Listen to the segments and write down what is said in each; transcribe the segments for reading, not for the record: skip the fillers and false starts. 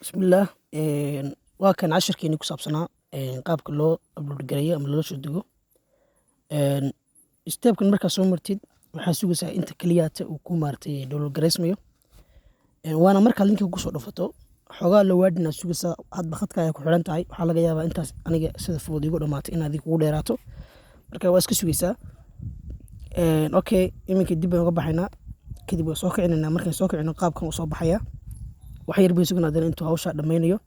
Bismillaah, waa kan cashirkeeni ku saabsanaa qaabka loo upload gareeyo ama loola soo dego. Stepkan markaa soo martid, waxaa sugaysaa inta keliyaata uu ku maaragtay download gareysmayo. Waana markaa linka kusoo dhufato, xoogaa la waadina sugaysaa. Hadba khadka ay ku xiran tahay. Waxaa laga yaabaa intaas aniga sida fudud igu dhamaatay in adiga kugu dheeraato. Marka waa iska sugaysaa. Okay, iminka dib baan uga baxaynaa, kadib waan soo kicinaynaa. Markaan soo kicino, qaabkan uu soo baxayaa. Wax yar bay sugnaa haddana intuu hawshaa dhammaynayo.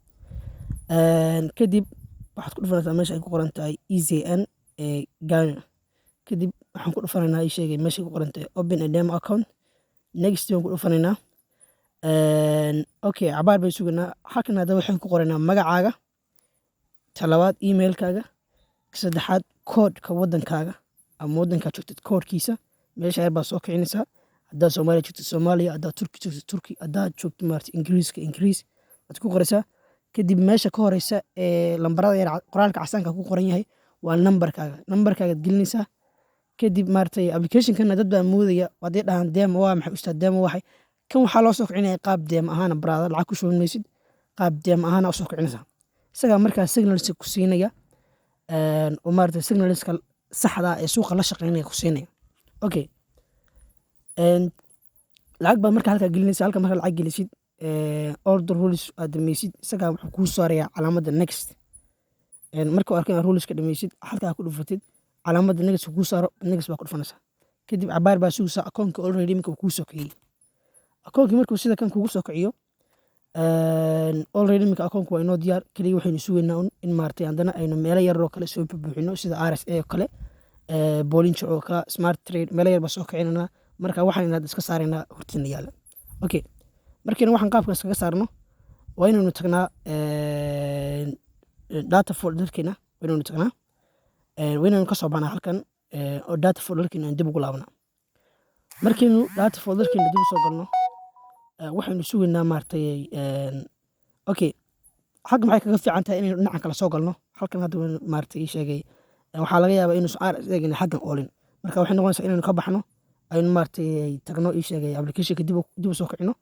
Kadib waxaad ku dhufanaysaa meesha ay ku qoran tahay EZN ee Ghana. Kadib waxaan ku dhufanaynaa, ii sheegay, meesha ay ku qoran tahay "Open a demo account". Next baan ku dhufanaynaa. Okay, cabaar bay suganaa. Halkan haddaba waxaan ku qoraynaa magacaaga, talabaad emailkaaga, saddexaad koodhka waddankaaga ama waddankaad joogtid koodhkiisa. Meesha yar baad soo kicinaysaa. Haddaad Soomaaliya joogtid Soomaaliya, haddaad Turki joogtid Turki, haddaad joogto maaragtay Ingiriiska Ingiriis waad ku qoraysaa. Kadib meesha ka horeysa ee lambarada yar qoraalka casaanka ku qoran yahay waa nambarkaaga. Nambarkaagaad gelinaysaa. Kadib maaragtay applicationkana dad baa moodaya hadday dhahaan, "Demo waa maxay, ustaad? Demo waxay?" Kan waxaa loo soo kicinaya qaab demo ahaana, baraada lacag ku shuban maysid, qaab demo ahaana usoo kicinaysaa. Isagaa markaa signals ku siinaya oo maaragtay signalska saxda ah ee suuqa la shaqeynaya ku siinaya. Okay, lacag baa marka halkaa gelinaysa. Halka marka lacag gelisid, all the rules aad dhameysid, isagaa wuxuu kuu saarayaa calaamadda next. Marka uu arko inaad ruleska dhameysid, halkaa ku dhufatid, calaamadda next kuu saaro, next baa ku dhufanaysaa. Kadib cabaar baa sugaysaa. Akoonka already iminka uu kuu soo kiciyey. Akoonkii markuu sida kan kugu soo kiciyo, already iminka akoonku waa inoo diyaar. Keliya waxaynu sugaynaa un in maaragtay haddana aynu meelo yaroo kale soo buuxino, sida RSA oo kale, Bollinger oo kale, Smart Trade. Meelo yar baa soo kicinanaa. Marka waxaan hadda iska saaraynaa hortiina yaala. Okay, markiina waxaan qaabka iskaga saarno, waa inaynu tagnaa data folderkeena. Waa inaynu tagnaa, waa inaynu kasoo baxnaa halkan oo data folderkeena aan dib ugu laabanaa. Markaynu data folderkeena dib usoo galno, waxaynu sugaynaa maaragtay. Okay, xagga maxay kaga fiican tahay inaynu dhinacan kale soo galno? Halkan hadda maaragtay ii sheegay, waxaa laga yaabaa inuusan RSA-gana xaggan oolin. Marka waxay noqonaysaa inaynu ka baxno, aynu maaragtay tagno, ii sheegay, applicationka dib usoo kicino.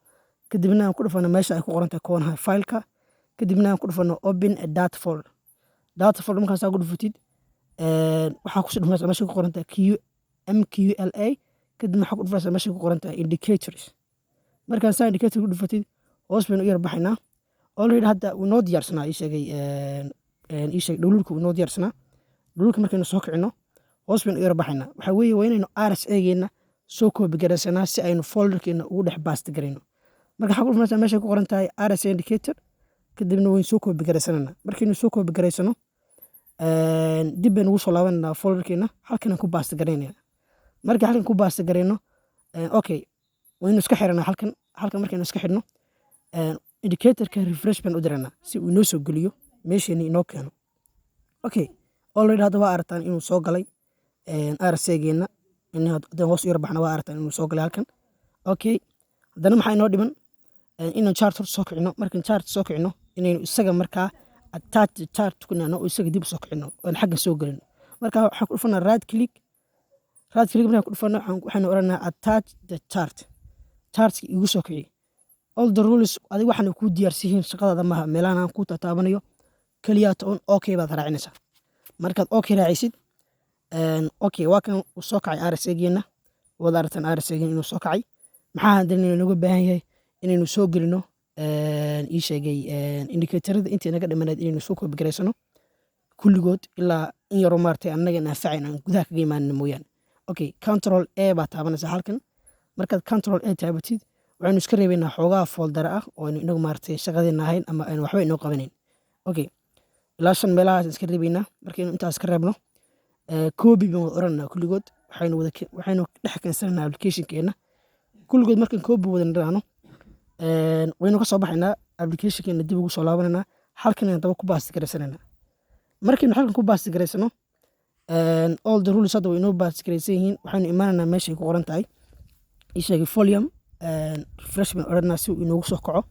Kadibna aan ku dhufano meesha ay ku qoran tahay koonaha fileka. Kadibna aan ku dhufano "Open a data folder". Data folder markaasaa ku dhufatid, waxaa kusii dhufanaysaa meesha ku qoran tahay Q MQLA. Kadibna waxaa ku dhufanaysaa meesha ku qoran tahay "Indicators". Markaan saa indicator ku dhufatid, hoos baynu u yar baxaynaa. Already hadda wuu inoo diyaarsanaa, ii sheegay, ii sheegay, downloadka wuu inoo diyaarsanaa. Downloadka markaynu soo kicino, hoos baynu u yar baxaynaa. Waxaa weeye waa inaynu RSA-geena soo copy garaysanaa si aynu folderkeena ugu dhex paste garayno. Marka waxaa ku dhufanaysaa meesha ku qoran tahay RSA indicator. Kadibna waynu soo copy garaysananaa. Markaynu soo copy garaysano, dib baynu ugu soo laabananaa folderkeena. Halkan ku paste garaynaya. Marka halkan ku paste garayno, okay, waynu iska xiranaa halkan. Halkan markaynu iska xidhno, indicatorka refresh baan u diranaa si uu inoo soo geliyo, meesheeni inoo keeno. Okay, already hadda waa aragtaan inuu soo galay RSA-geena. Haddaan hoos u yar baxna, waa aragtaan inuu soo galay halkan. Okay, haddana maxaa inoo dhiman? Inaan chart horta soo kicino. Markaan chart soo kicino, inaynu isaga markaa "Attach chart" ku nahno oo isaga dib soo kicino oon xagga soo gelino. Marka waxaan ku dhufanaa right click. Right click markaan ku dhufano, waxaynu odhanaa "Attach the chart". Chartka igu soo kici. All the rules adiga waxaana kuu diyaarsiyihiin, shaqadaada maaha meelahan aan ku taataabanayo. Keliyaata un okay baad raacinaysaa. Markaad okay raacisid, okay, waa kan uu soo kacay RSA-geena. Waad aragtaan RSA-geena inuu soo kacay. Maxaa haddana inooga baahan yahay? Inaynu soo gelino, ii sheegay, indicatorada intii naga dhimanayd, inaynu soo copy garaysano kulligood, ilaa in yaroo maaragtay annaga anfacayn aan gudaha kaga imaanina mooyaane. Okay, Control A baa taabanaysaa halkan. Markaad Control A taabatid, waxaynu iska reebaynaa xoogaa folder ah oo aynu inagu maaragtay shaqadeena ahayn ama aynu waxba inoo qabanayn. Okay, ilaa shan meelahaas iska reebaynaa. Markaynu intaas ka reebno, copy baan wada oranaa kulligood. Waxaynu dhex keensanaynaa applicationkeena kulligood. Markaan copy wada niraahno, waynu ka soo baxaynaa applicationkeena, dib ugu soo laabanaynaa. Halkan ayaan daba ku paste garaysanaynaa. Markaynu halkan ku paste garaysano, all the rules hadda way inoo paste garaysan yihiin. Waxaynu imaanaynaa meeshay ku qoran tahay, ii sheegay, volume. Refresh baan odhanaa si uu inoogu soo kaco.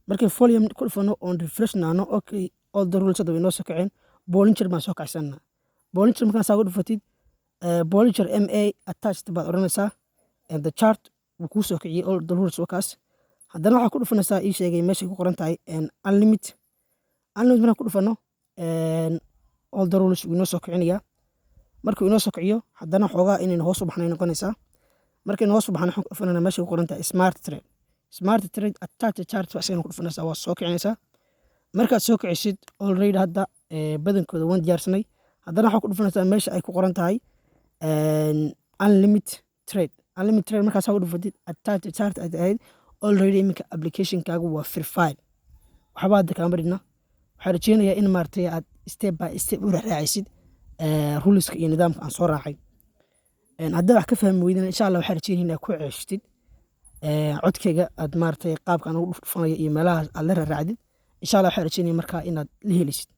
Markay volume ku dhufano oon refresh naano, okay, all the rules hadda way inoo soo kaceen. Bollinger baan soo kacsanaa. Bollinger markaan saa ugu dhufatid, Bollinger MA attached baad odhanaysaa, and the chart wuu kuu soo kiciyey. All the rules wakaas. Haddana waxaa ku dhufanaysaa, ii sheegay, meeshay ku qoran tahay unlimit. Unlimit markaan ku dhufano, all the rules wuu inoo soo kicinayaa. Markuu inoo soo kiciyo, haddana xoogaa inaynu hoos u baxnay noqonaysaa. Markaynu hoos u baxno, waxaan ku dhufanayna meeshay ku qoran tahay smart trade. Smart trade attach chart waa isagana ku dhufanaysaa, waa soo kicinaysaa. Markaad soo kicisid, already hadda badankooda waan diyaarsanay. Haddana waxaa ku dhufanaysaa meesha ay ku qoran tahay unlimit trade. Unlimit trade markaas ku dhufatid, attach chart ay ahayd, already iminka applicationkaagu waa verified. Waxba hadda kaama dhigna. Waxaan rajeynayaa in maaragtay aad step by step u raacaysid ruleska iyo nidaamka aan soo raacay. Haddaa wax ka fahmi weydana, insha Allah waxaan rajeynaya inaad ku ceeshtid codkayga, aad maaragtay qaabka aan ugu dhufanayo iyo meelahaas aad la raaraacdid. Insha Allah waxaan rajeynaya markaa inaad la helisid.